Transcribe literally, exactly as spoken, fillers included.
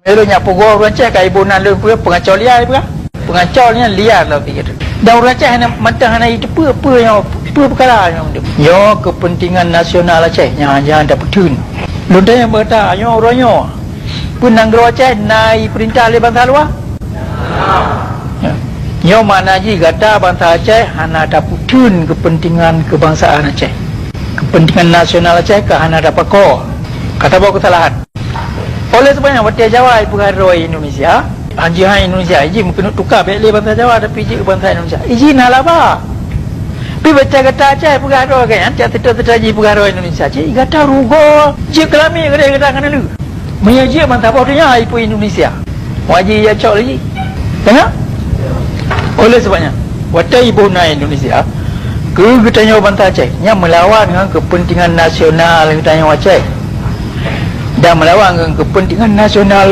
Lôn nyak peugoe ureuëng Aceh ka iboh nan lôn peue, peungaco liar peue. Peungaco nyan liar lom pike. Dan ureuëng Aceh hana mantong hana jiteupeue peue nyoe, peue peukara nyoe. Nyoe keupeuntengan nasional Aceh nyang hana tapeutheun. Lôn tanyong bak gata, nyoe uroe nyoe, peue nanggroe Aceh na jipeurintah lé bansa luwa? Ya. Nyoe makna jih gata bansa Aceh hana tapeutheun keupeuntengan keubangsaan Aceh. Keupeuntengan nasional Aceh ka hana tapakoe. Ka taboh keusalahan. Oleh sebab nyan, watée Jawa jipeugah droe Indonesia, hanjeuet hai Indonesia, iji meukeunong tuka bék lé bansa Jawa, tapi jeuet bansa Indonesia. Iji na laba. Pi baca gata Aceh peugah droe keu nyan, cak teuta-teuta jipeugah droe Indonesia, cit gata rugoe. Jeuet keulami keudeh gata ngon neuleu. Meunyoe jeuet ban saboh donya ipeu Indonesia. Wajib jacok lagi. Tengok? Oleh sebab nyan, watée iboh na Indonesia, keu geutanyoe bansa Aceh, nyan meulawan ngon keupeuntengan nasional geutanyoe Aceh. Dan meulawan ngon keupeuntengan nasional